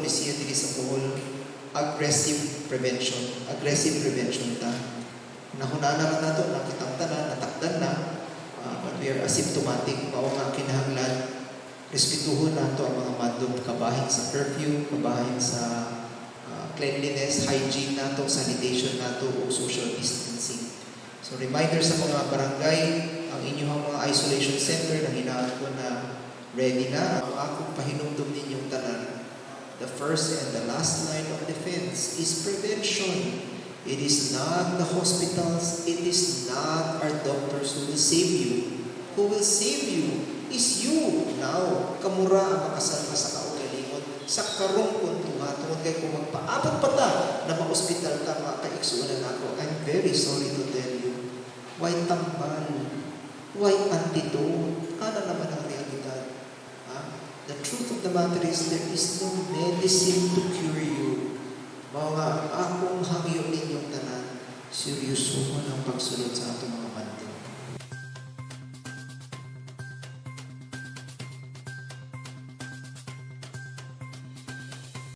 polisiya diri sa Bohol, aggressive prevention. Aggressive prevention ta. Nahunana ra nato, nakitang tanan, natakdan na, but we are asymptomatic. Mao nga kinahanglan respetuhon nato ang mga mando kabahin sa curfew, kabahin sa cleanliness, hygiene nato, sanitation nato, ug social distancing. So reminder sa mga barangay, ang inyong mga isolation center na hinaot ko na ready na. Ang akong pahinumdum ninyong tanan, the first and the last line of defense is prevention. It is not the hospitals, it is not our doctors who will save you. Who will save you is you now. Kamo ra ang makasalba sa kaugalingon sa karong puntuha, tungod kay kung magpaabot pa ta na ma-ospital ka, mga kaigsuonan nako, I'm very sorry to tell you, why tambal? Why antidote? Ano naman ang realidad? Ha? The truth of the matter is there is no medicine to cure you. Mao nga ang akong hangyo ninyong tanan, seryosohon ang pagsunod sa atong mga mando.